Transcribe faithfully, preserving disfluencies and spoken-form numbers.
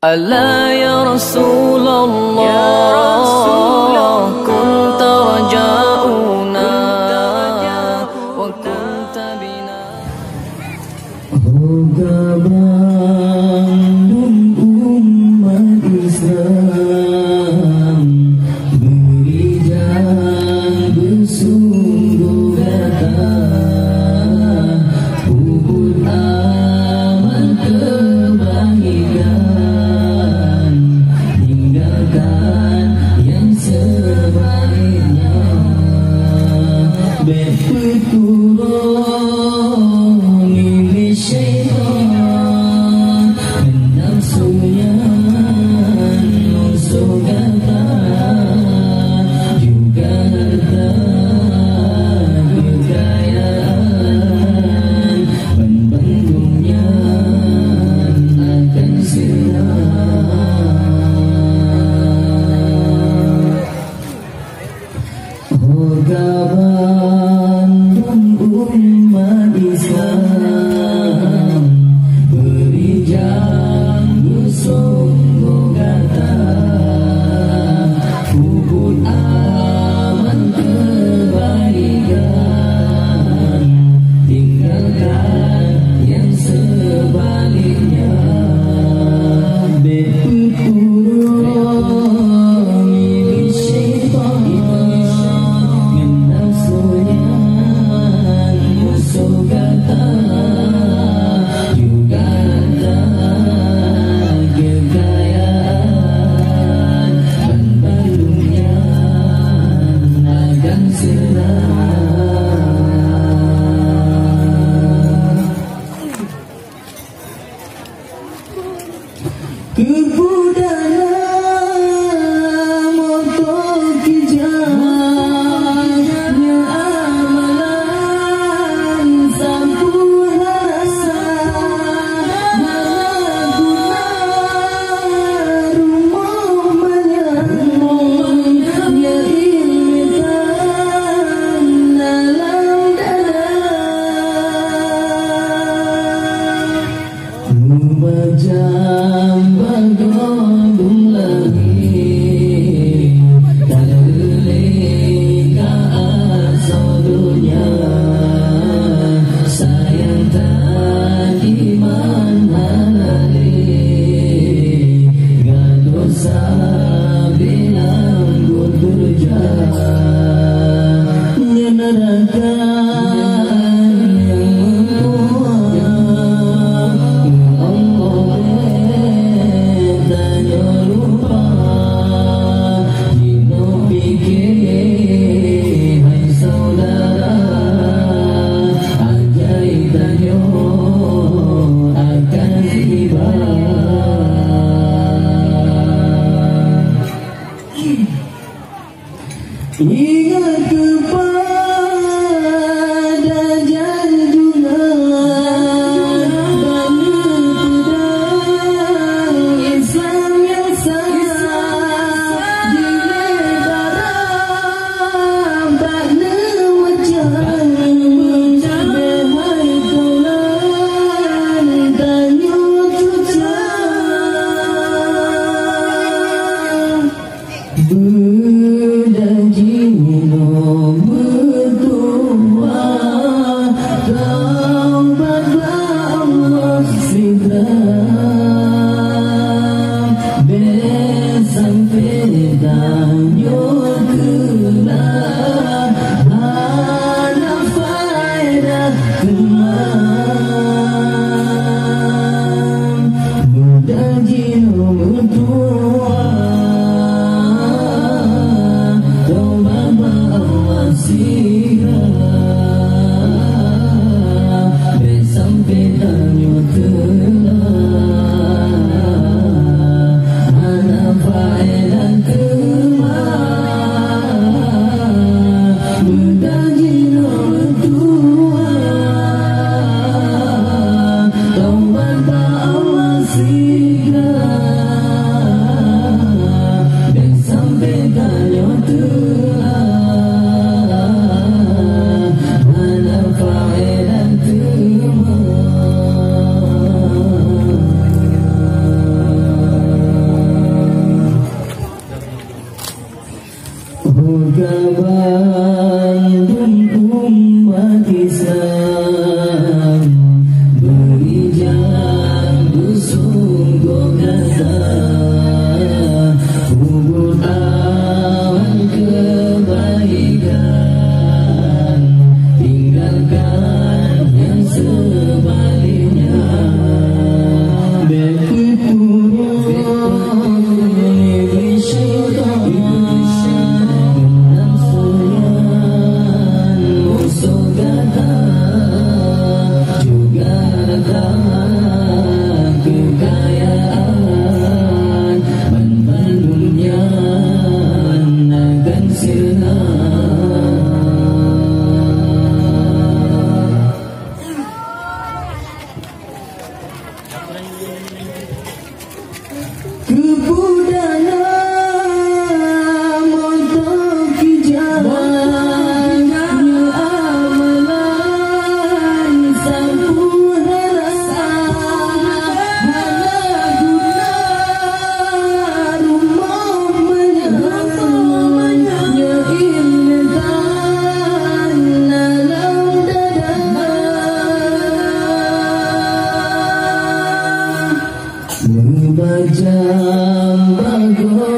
ألا يا رسول الله، كنت رجاؤنا، وكنت بنا. Ho ka bandum umat Islam, beurijang beusunggoh gata, peubuet amal keubaikan, tinggalkan nyang seubaliknya. Bék peuturot nibak syaitan, ngon nafsu nyan musoh gata, juga harta kekayaan, banmandum nyan akan sirah. Ho ka bandum umat Islam, beurijang beusunggoh gata, peubuet amal keubaikan, tinggalkan nyang seubaliknya. Bék peuturot nibak syaitan, ngon nafsu nyan musoh gata, juga harta kekayaan, banmandum nyan akan sirah. Keupeue dalam oto keujang, nyoe amalan sampoe rasa, hana guna rumoh manyang, nyoe intan dalam dada. Meumajang bagoe dum lahé, ka lheueh lé ka asoe donya. Sayang that iman hana lé, gadôh sabe lam buet keureuja. Nyan rakan nyang meutuah, Allah bèk tanyoe lupa. Jinoe pike, hai syedara, ajai tanyoe akan tiba. Ingat keupada janji Tuhan, bak neupeudong Islam nyang sah, jilé barang bak neumeucah, meuhai kaulan tanyoe cucah. Beujanji Ubah kebaikan, tinggalkan yang sebaliknya. Bèk peuturot iblis syaitan ngon nafsu nyan, musoh gata juga harta kekayaan, banmandum nyan akan sirna. Keupeue dana mantong keujahan, nyoe amalan sampue hana, hana guna rumoh manyang, nyoe intan alam dada. Meubajang bagoe